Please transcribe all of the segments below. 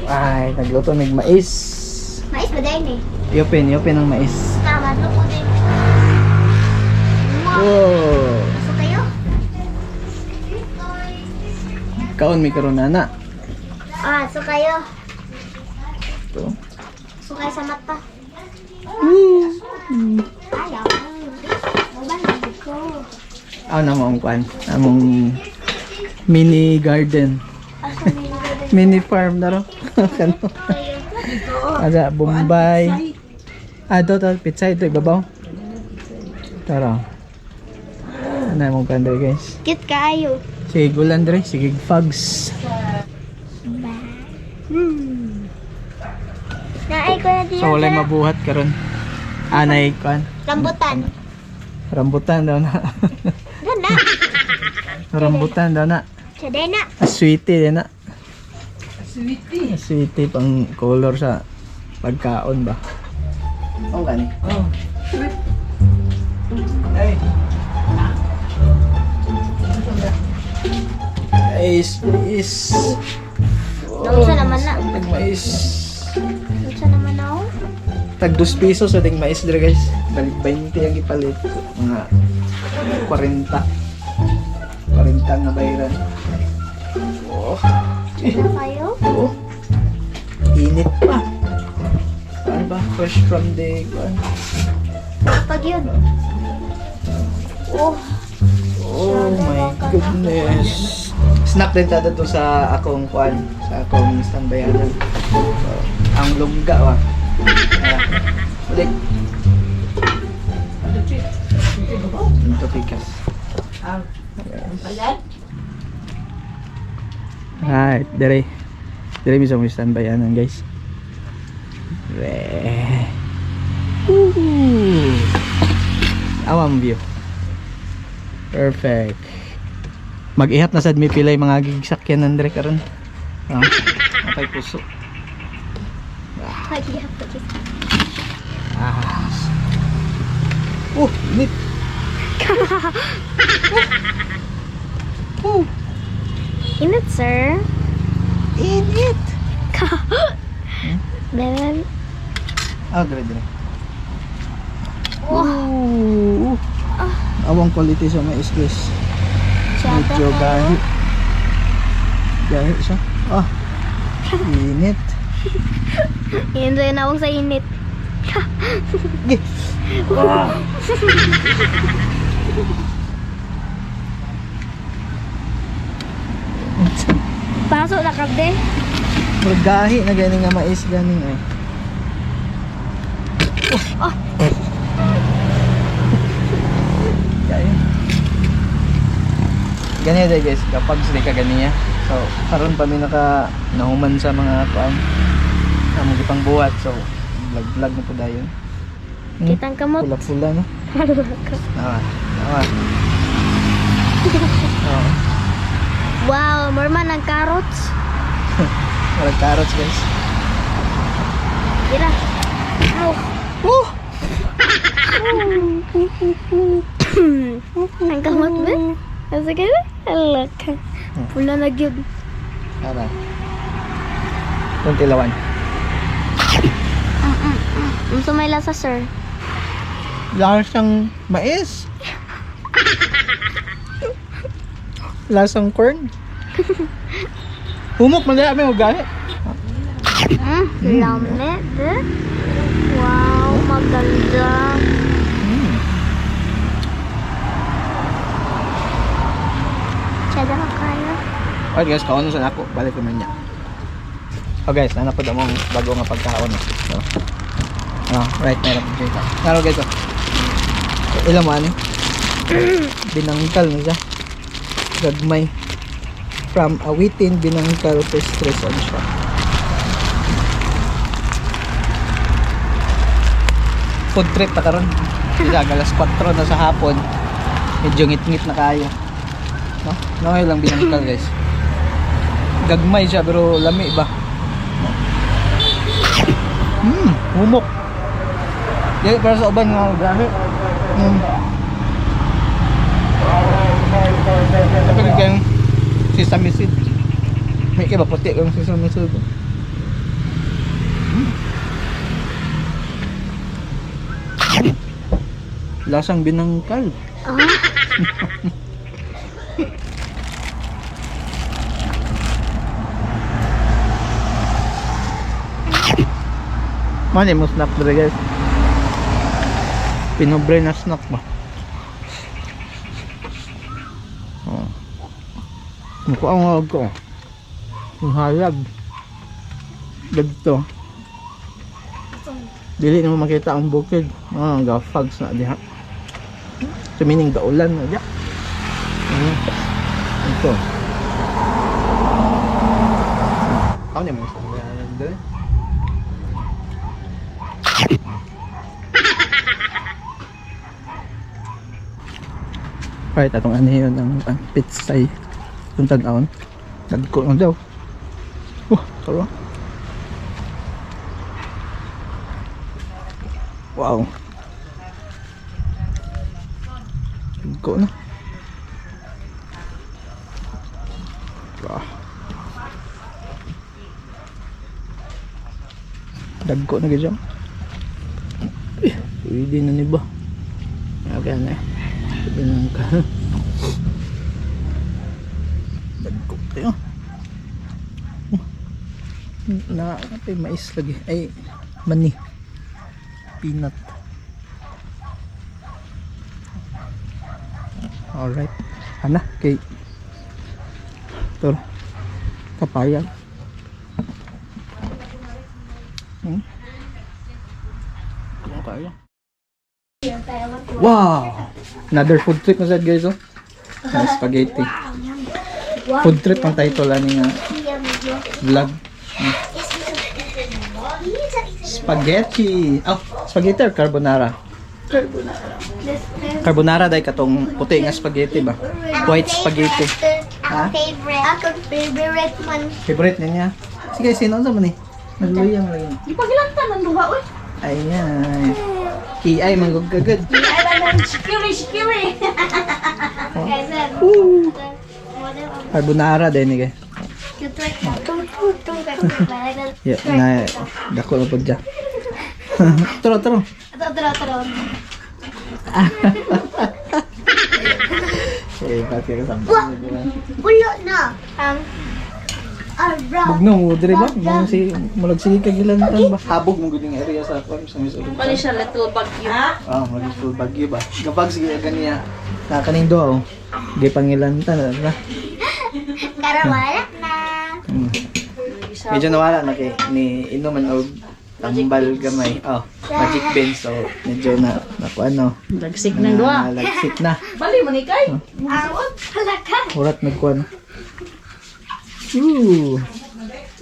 Ay, nagluto mig mais. Mais ba dahil eh? I-open, i-open ang mais. Tama, lupo din. Oh. Gusto kayo? Kaon mi karon na. Ah, so kayo. Ito. So kayo sa mata. Ayaw. Uban na ko. Ah, na mo ang kwan. Among mini garden. Asa may garden Mini farm na ro. Kano? kayo? Ada Bombay. Ah, do to pizza ito ibabaw. Tara. Ano mong kwan dre, guys? Cute kayo. Sige, gulan dre, sige fags. Naay ko na diyo. So walay mabuhat karon. Anay kwan. Rambutan. Rambutan daw na. Doon na. Rambutan daw na. Sa na. Ah, sweetie din na. Sweetie. Sweetie pang color sa pagkaon ba. Oh, gani. Oh. Ay. Mais, mais. Naunsa naman na? Tag mais. Unsa naman ako? Tag 2 pesos sa ting mais dira, guys. Balik 20 ang ipalit. Mga 40. 40 nga bayaran. Oh. Ano kayo? Oh. Init pa. Ano ba? Fresh from the kuan. Pag yun. Oh. Oh my goodness. Snack din tada to sa akong kuan, sa akong standbyanan. So, ang lungga wa. Ayan. Balik. Ito pikas. Right, dere. Dere mismo yung standbyanan, guys. Re. Woo! Awam view. Perfect. Mag-ihap na sad mi pilay mga gigsakyan nandre karon. Ah, atay puso. Pag yun. Pag yun. Ah. Oh, init. Oh, Init, sir. init. Then, Ah, dire dire. oh. Ooh. Awang quality sa mais, guys. Tsada Medyo kayo. gahi. Gahi siya. Ah. Init. Enjoy na akong sa init. Gi. Ah. Pasok na kabe. Murag gahi na gani nga mais ganing ay. Oh. Gahi. Ganyan day guys, kapag sila ka ganiya. So, karon pa mi naka nahuman sa mga kuan. Among gipang buhat so vlog vlog na po dayon. Kitang kamot. Pula-pula no. Nawa. Nawa. Oh, Wow, more man ang carrots. murag carrots, guys. Tira. Oh. Oh! Ang kamot ba? Asa ka na? Alak. Pula na gyud. Tara. Itong tilawan. Unsa may lasa, sir? Lasang mais. Lasang corn. Humok man dahil may ugali. Lami, de. Wow, maganda. Tsada ka kayo. Alright guys, kaon sa nako, balik naman niya. Oh guys, nana po mong bago nga pagkaon. Oh. So, ah, right, meron po dito. Naro guys, oh. So, ilan mo ani? Binangkal na siya. Gagmay. From Awitin, Binangkal, Pastries and Shop. Food trip ta karon. Isa, alas 4 na sa hapon. Medyo ngit-ngit na kayo. No? No, lang binangkal guys. Gagmay siya pero lami ba? Humok. Dili para sa uban nga grabe. Tapi kayong sesame seed. May kaya ba puti yung sesame seed? Lasang binangkal. Ah. Mani mo snack dre, guys. Pinobre na snack ba? Oh. Mukha ang hawag ko. Ang halag. Dagto. Dili na mo makita ang bukid. Ah, ga-fogs na diha. So meaning gaulan na diha. Ito. Ako niya mo snack dre. Right, atong ano yun, ang pitsay. Itong tan-awon. Dagko na daw. Oh, tara. Wow. Dagko na. Wah. Dagko na gid siya. Eh, pwede na ni ba? Okay na eh. Pwede na ka. Dagko tayo. Oh. Na, ay, mais lagi. Ay, mani. Peanut. Alright. Ana, kay Toro. Kapayag. Ano kayo? Wow! Another food trip na sad, guys, oh. Ah, spaghetti. Food trip ang title ani nga vlog. Spaghetti. Oh, spaghetti or carbonara? Carbonara dai katong puti nga spaghetti ba? White spaghetti. Ha? Ang favorite. Akong favorite man. Favorite niya. Sige, sino sa man eh? Nagluya mo lagi. Di pa gilantan ang duha oy. Ayan. Kiay manggug kagad. Ay lang shikiri shikiri. Woo! Carbonara din ni guys. Yeah, na dako na pud dya. Tara, tara. Tara, tara. Eh, bakit ka sa Ulo na. Ang Ara. Bugno mo dire ba? Mo si mulag sige ka gilantan ba? Habog mo gud yung area sa farm sa Miss Ulong. Pali siya little bagyo. Ah, mulag full bagyo ba? Gabag sige ka niya. Na kaning do. Oh. Di pangilantan ba? Karawala na. Medyo nawala na kay ni inuman og tambal gamay. Oh, magic beans, so medyo na na ano. Lagsik ng duha. Lagsik na. Bali man ikay. Ang halaka. Urat nagkuan. Ooh,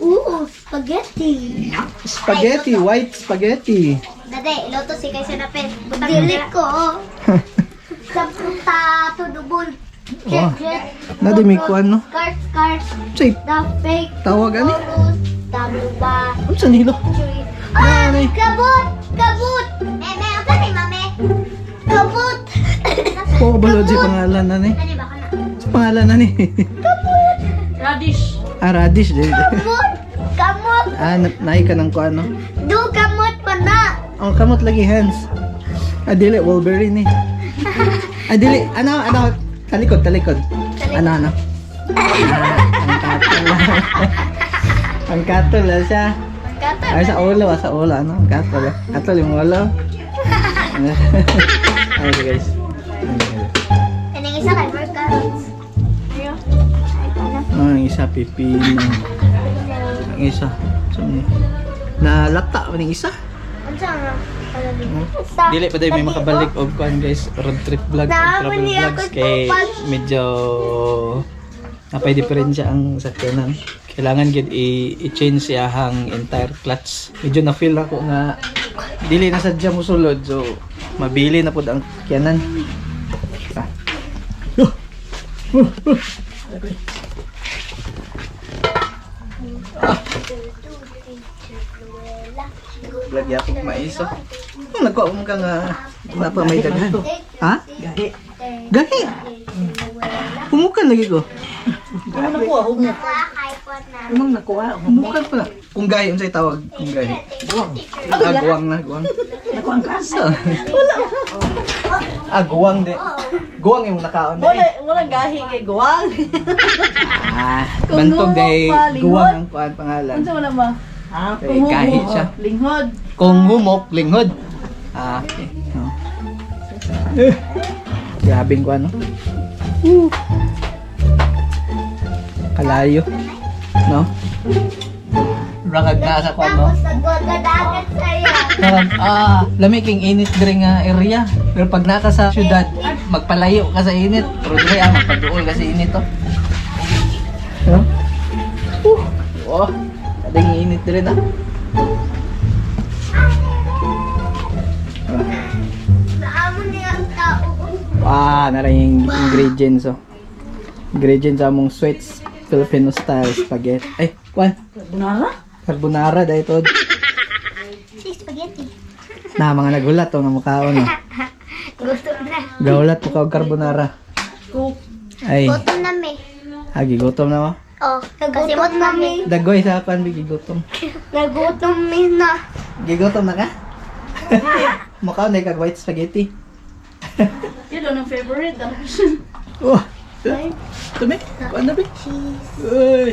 Ooh, spaghetti. Spaghetti, white spaghetti. Dade, iloto si kay sinapin. Dili ko. Sa putato dubol. Oh. Na di may kuan no. Cars, cars. Say, The fake. tawag ani. Taluba. Unsa nilo? Ah! Nanay. Kabut! Kabut! Meme, ang kani, mame? Kabut! Po ba si pangalan na ni? Ano ba kana? Sa pangalan na ni? Radish. Ah, radish di. Kamot! Kamot! Ah, naay ka ng kuan no. Do kamot pa na! Oh, kamot lagi hands. Ah, dili Wolverine ni. Ah, dili ano ano talikod talikod. Ano ano? Ah, ang katol. Ang katol ah, siya. Ang Ay, sa ulo, ah, sa ulo, ano? Ang katol. Ah. Katol yung ulo. Ay, guys. Kaning isa kay more carrots. Ayo. Ay, kana. Oh, ang isa, pipino. Ang isa. So, nalata pa ng isa. Unsa nga? Dili pa tayo may makabalik og kuan, guys, road trip vlogs og travel Naman niya vlogs ako kay medyo napay diferensya ang sakyanan. Kailangan gid i-change siya ang entire clutch. Medyo na feel ako nga dili na sadya mo sulod, so mabili na pud ang sakyanan. Ah. Oh! Oh! Oh! Lagi ako mais oh. Oh, nagkuha mo ka nga wala pa may daghan. Ha? Gahi. Gahi. Humukan lagi ko. Ano na po? Kay Imong nakuha. Mukha pala. Kung gahi, unsay tawag? Kung gahi. Guwang. Ah, guwang na, guwang. Nakuha ang kasa. Wala. Ah, guwang di. Guwang yung nakaon di. Wala, walang gahi kay guwang. Ah, Kung bantog humok day pa, linghod. guwang ang kuan pangalan. Unsa man ba? Ah, Kay gahi siya. Linghod. Kung humok, linghod. Ah, okay. No. Eh. Grabing kuan no. Woo. Kalayo. No? Rangag na sa kuan no. Tapos nagwagadagat sa'yo. Parang, ah, lami king init diri nga area. Pero pag naka sa syudad, magpalayo ka sa init. Pero diri ah, magpaduol ka sa init oh. No? Oh, ading init diri na. Naamon niya ang tao. Wow, nara yung ingredients oh. Ingredients among sweets Filipino style spaghetti. Ay, kwan, Bunara? carbonara dahil to. Si spaghetti. Na mga nagulat oh, nga mukhaon oh. Gutom na. Gaulat po ka og carbonara. Cook. Ay, Gutom na mi. agi gutom na mo. Oh, kasimot na mi. Dagoy sa kwan bigi gutom. Nagutom mi na. Gigutom na ka? Mukha na kag white spaghetti. Yun ang favorite. Ano? Oh. Tumi, kuan na bi. Uy.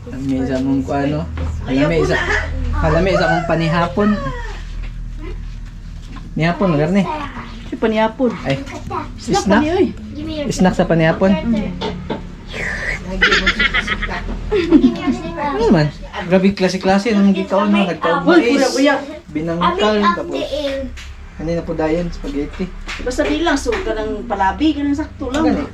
Lami sa mong kuan no. Lami sa Lami sa mong panihapon. Nihapon magar ni. Si panihapon. Ay, Snack snack. pa niya oy. Give me your Snack sa panihapon. Give me your slipper. Ano naman? Grabe klase-klase nang gikaon no, nagkaon Uy, mais. kuya, kuya. Binangkal Amit up tapos the air. ano na po dayon spaghetti. Basta di lang so kanang palabi kanang sakto lang. Gani.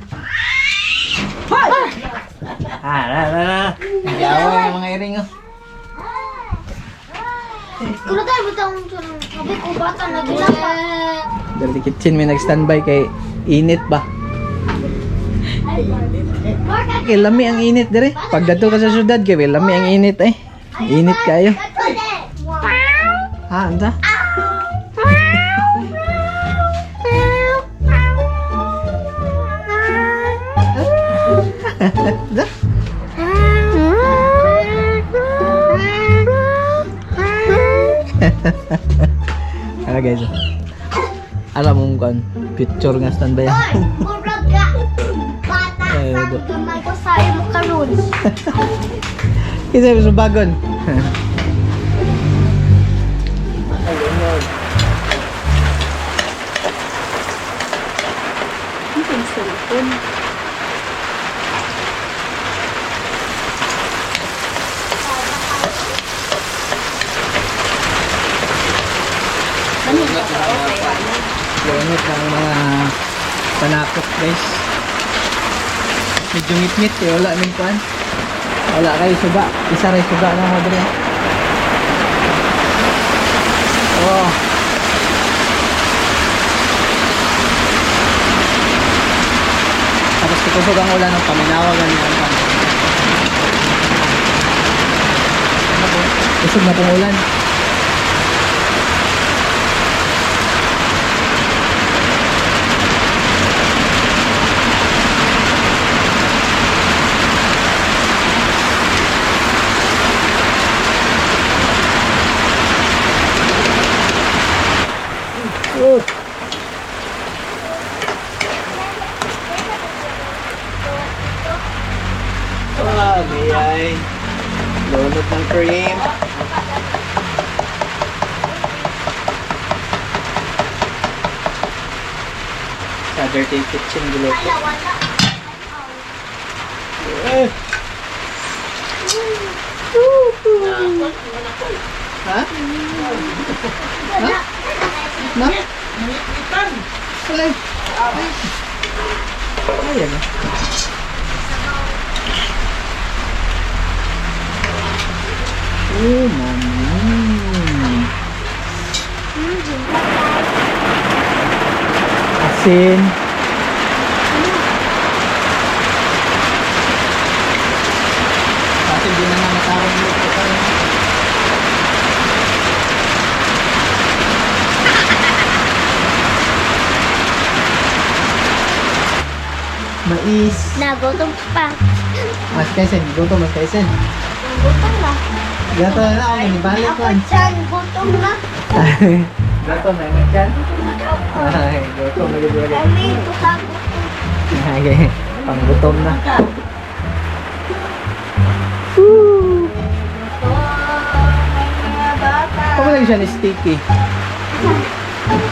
Ah, la la la. Yawa yung mga iring oh. Kulo tayo butang sabi ko bata na ginapa. Dari kitchen may nag-standby kay init ba? Kay lami ang init dire. Pagdato ka sa syudad kay lami ang init eh. Init kayo. Ha, anta? Da? Ara guys. Alam mo kon picture nga standby. Oy, murag ka. Bata Eh, sa gamay ko sa imo karon. Kasi sa bagon. Ang cellphone. Lunot ng mga panakot guys. Medyo ngit-ngit eh. Wala ning kuan. Wala kayo suga. Isa ray suga na mo diri. Oh. Tapos kukusog ang ulan ng paminawa ganyan ang pan. Ano po? Kusog na pong ulan. Oh. Ah, ay. Donut ng cream. Sa dirty kitchen gulo. Wala wala. Eh. Ha? Ha? Na? Wala. Ay. Ayan. ah. Oh, mami. Asin. Kasi hindi na nga natawag mo. Mais. Nagutom pa. Mas kaisen, gutom mas kaisen. Gutom na. Gato na ako, manibalik Ako ko. dyan, gutom na. Gutom na yun dyan. Ay, gutom na gud lagi. Kami, gutom. Okay, panggutom na. Pamo lang siya ni sticky.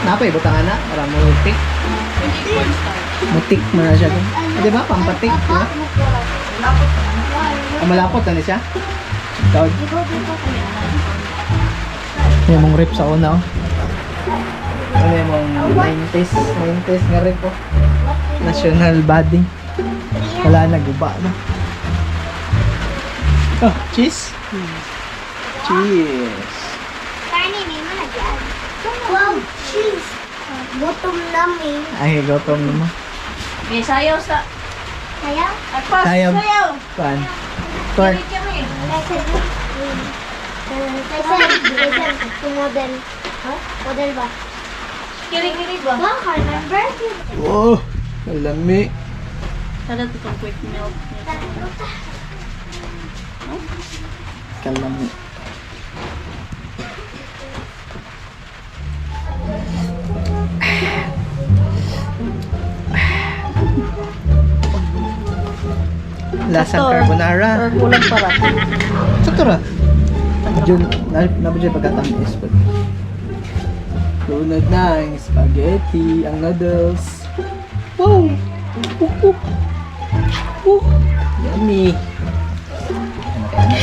Napay butangan na para mutik. Mutik man na siya. Di ba? Pampatik, di ba? Ah, malapot na ni siya. Tawag. Yung mong rip sa una, oh. Ano yung mong 90s, 90s nga rip, oh. National body. Wala na, guba na. Oh, cheese? Cheese. Karni, may mga dyan. Wow, cheese. Gutom na mi. Ay, gutom naman. May sayaw sa... Kaya? Agpas, Sayaw. sayaw! Pan. Twerk. Kiri, kiri. Kaysa, kaysa, kaysa, model. Huh? Model ba? Kiri, kiri ba? Wow, remember? Oh, kalami. Sada to itong quick milk. Kalami. Lasang Sakto. carbonara. Or kulang para. Sakto ra. Medyo, na dyan pagkatamis. But, lunod na ang spaghetti, ang noodles. Wow! Uh, Yummy! Ano kaya na?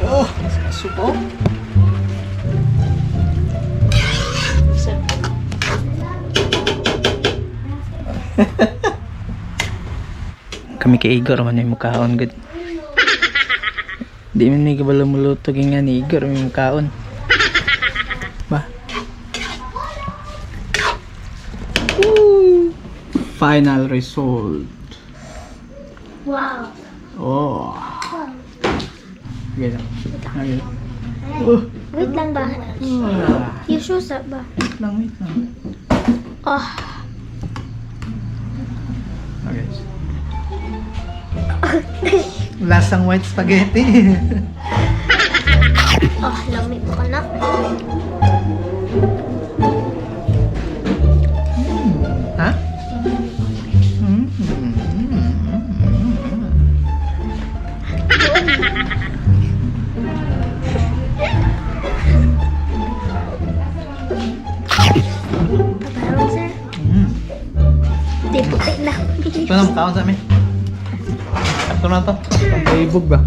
Oh, soup oh. Kami kay Igor man yung mukhaon gud. Di man may kabalo muluto nga ni Igor may mukhaon. Ba. Woo! Final result. Wow. Oh. Okay lang. Okay lang. Oh. Wait lang ba? Ah. Yung shoes up ba? Wait lang, wait lang. Oh. Okay. Lasang white spaghetti. Oh, lamig ko na. Ha? Mm. Tabarong, sir. Di puti na. Ito na, mukhaon sa amin. Ito na to. Pampaibog ba?